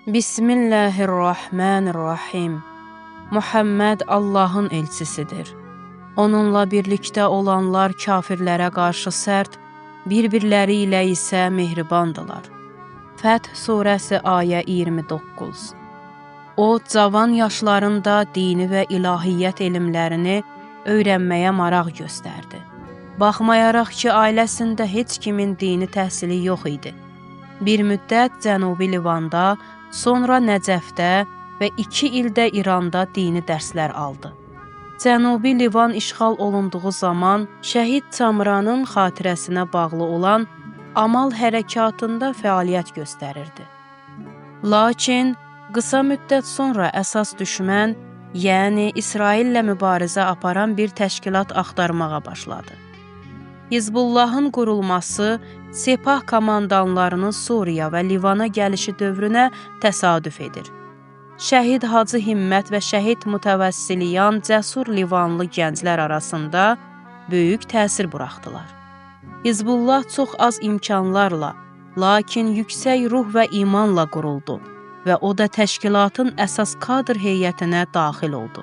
Bismillahirrahmanirrahim. Muhammed Allahın elçisidir. Onunla birlikdə olanlar kafirlərə qarşı sərt, bir-birləri ilə isə mehribandılar. Fəth surəsi ayə 29. O, cavan yaşlarında dini və ilahiyyət elmlərini öyrənməyə maraq göstərdi. Baxmayaraq ki, ailəsində heç kimin dini təhsili yox idi. Bir müddət Cənubi Livanda, sonra Nəcəfdə və 2 ildə İranda dini dərslər aldı. Cənubi Livan işğal olunduğu zaman Şəhid Çamranın xatirəsinə bağlı olan Amal hərəkatında fəaliyyət göstərirdi. Lakin qısa müddət sonra əsas düşmən, yəni İsraillə mübarizə aparan bir təşkilat axtarmağa başladı. Hizbullahın qurulması Sepah komandanlarının Suriya və Livana gəlişi dövrünə təsadüf edir. Şəhid Hacı Himmət və Şəhid Mütəvəssiliyan cəsur Livanlı gənclər arasında böyük təsir buraxdılar. Hizbullah çox az imkanlarla, lakin yüksək ruh və imanla quruldu və o da təşkilatın əsas kadr heyətinə daxil oldu.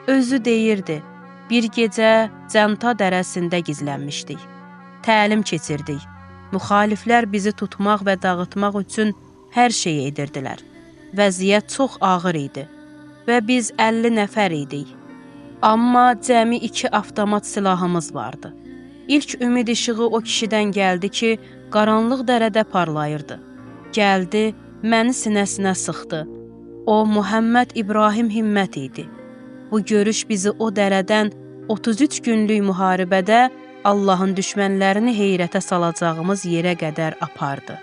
Özü deyirdi, bir gecə Cənta dərəsində gizlənmişdik. Təlim keçirdik. Müxaliflər bizi tutmaq və dağıtmaq üçün hər şeyi edirdilər. Vəziyyət çox ağır idi və biz 50 nəfər idik. Amma cəmi 2 avtomat silahımız vardı. İlk ümid işığı o kişidən gəldi ki, qaranlıq dərədə parlayırdı. Gəldi, məni sinəsinə sıxdı. O, Muhammed İbrahim Himmət idi. Bu görüş bizi o dərədən 33 günlük müharibədə Allahın düşmənlərini heyrətə salacağımız yerə qədər apardı.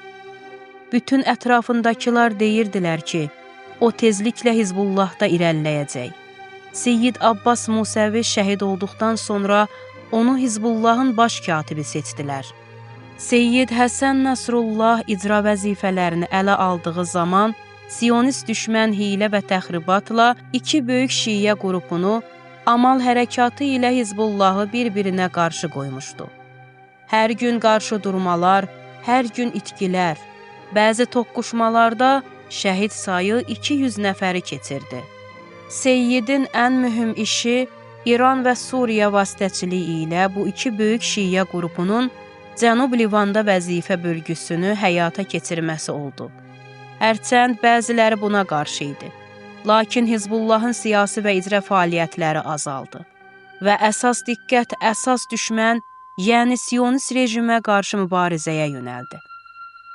Bütün ətrafındakılar deyirdilər ki, o tezliklə Hizbullahda irəliləyəcək. Seyyid Abbas Musəvi şəhid olduqdan sonra onu Hizbullahın baş katibi seçdilər. Seyyid Həsən Nəsrullah icra vəzifələrini ələ aldığı zaman Siyonist düşmən hiylə və təxribatla iki böyük şiə qrupunu Amal hərəkatı ilə Hizbullahı bir-birinə qarşı qoymuşdu. Hər gün qarşı durmalar, hər gün itkilər, bəzi toqquşmalarda şəhid sayı 200 nəfəri keçirdi. Seyyidin ən mühüm işi İran və Suriya vasitəçiliyi ilə bu iki böyük şiə qrupunun Cənub Livanda vəzifə bölgüsünü həyata keçirməsi oldu. Hərçənd bəziləri buna qarşı idi. Lakin Hizbullahın siyasi və icra fəaliyyətləri azaldı və əsas diqqət əsas düşmən, yəni Siyonist rejimə qarşı mübarizəyə yönəldi.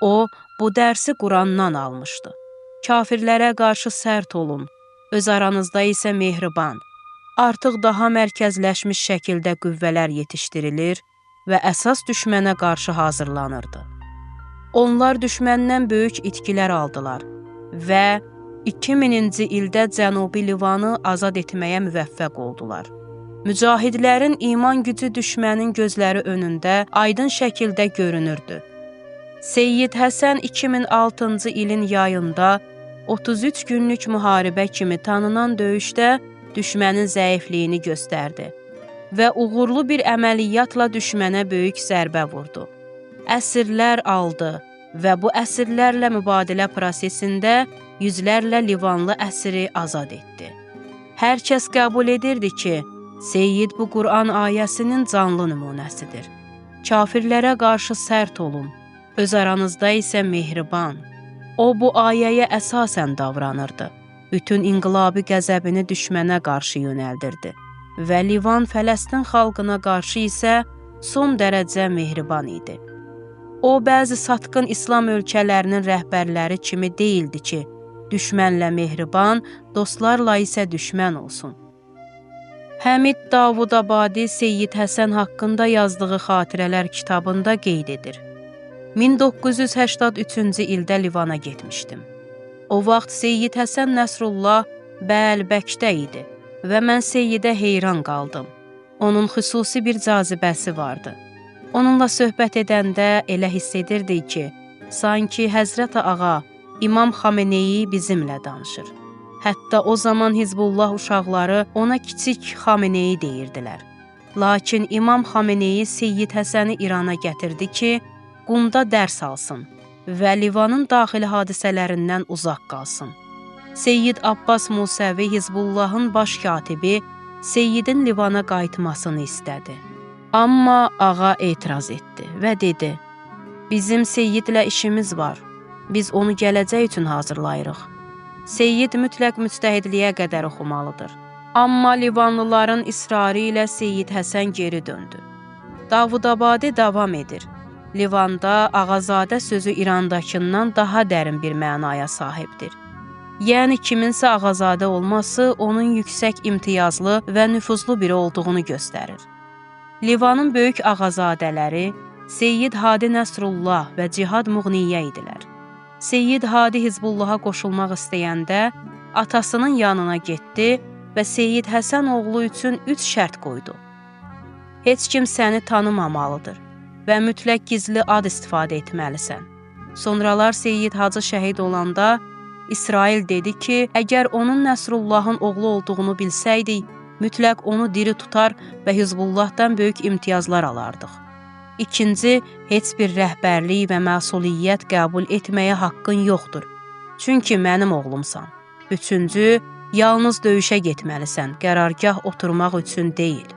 O, bu dərsi Qurandan almışdı. Kafirlərə qarşı sərt olun, öz aranızda isə mehriban. Artıq daha mərkəzləşmiş şəkildə qüvvələr yetişdirilir və əsas düşmənə qarşı hazırlanırdı. Onlar düşməndən böyük itkilər aldılar və 2000-ci ildə Cənubi Livanı azad etməyə müvəffəq oldular. Mücahidlərin iman gücü düşmənin gözləri önündə aydın şəkildə görünürdü. Seyyid Həsən 2006-cı ilin yayında 33 günlük müharibə kimi tanınan döyüşdə düşmənin zəifliyini göstərdi və uğurlu bir əməliyyatla düşmənə böyük zərbə vurdu. Əsirlər aldı və bu əsirlərlə mübadilə prosesində yüzlərlə Livanlı əsiri azad etdi. Hər kəs qəbul edirdi ki, Seyyid bu Quran ayəsinin canlı nümunəsidir. Kafirlərə qarşı sərt olun, öz aranızda isə mehriban. O, bu ayəyə əsasən davranırdı. Bütün inqilabi qəzəbini düşmənə qarşı yönəldirdi və Livan Fələstin xalqına qarşı isə son dərəcə mehriban idi. O, bəzi satqın İslam ölkələrinin rəhbərləri kimi deyildi ki, düşmənlə mehriban, dostlarla isə düşmən olsun. Həmid Davudabadi Seyyid Həsən haqqında yazdığı xatirələr kitabında qeyd edir. 1983-cü ildə Livana getmişdim. O vaxt Seyyid Həsən Nəsrullah Bəlbəkdə idi və mən Seyyidə heyran qaldım. Onun xüsusi bir cazibəsi vardı. Onunla söhbət edəndə elə hiss edirdik ki, sanki Həzrət Ağa, İmam Xameneyi bizimlə danışır. Hətta o zaman Hizbullah uşaqları ona kiçik Xameneyi deyirdilər. Lakin İmam Xameneyi Seyyid Həsəni İrana gətirdi ki, Qumda dərs alsın və Livanın daxili hadisələrindən uzaq qalsın. Seyyid Abbas Musəvi Hizbullahın baş katibi Seyyidin Livana qayıtmasını istədi. Amma ağa etiraz etdi və dedi: "Bizim Seyyidlə işimiz var. Biz onu gələcək üçün hazırlayırıq. Seyyid mütləq müctəhidliyə qədər oxumalıdır." Amma Livanlıların israrı ilə Seyyid Həsən geri döndü. Davudabadi davam edir. Livanda ağazadə sözü İrandakından daha dərin bir mənaya sahibdir. Yəni kiminsə ağazadə olması onun yüksək imtiyazlı və nüfuzlu biri olduğunu göstərir. Livanın böyük ağazadələri Seyyid Hadi Nəsrullah və Cihad Muğniyyə idilər. Seyyid Hadi Hizbullaha qoşulmaq istəyəndə atasının yanına getdi və Seyyid Həsən oğlu üçün 3 şərt qoydu. Heç kim səni tanımamalıdır və mütləq gizli ad istifadə etməlisən. Sonralar Seyyid Hacı şəhid olanda İsrail dedi ki, əgər onun Nəsrullahın oğlu olduğunu bilsəydik, mütləq onu diri tutar və Hizbullahdan böyük imtiyazlar alardıq. İkinci, heç bir rəhbərlik və məsuliyyət qəbul etməyə haqqın yoxdur. Çünki mənim oğlumsan. Üçüncü, yalnız döyüşə getməlisən, qərargah oturmaq üçün deyil.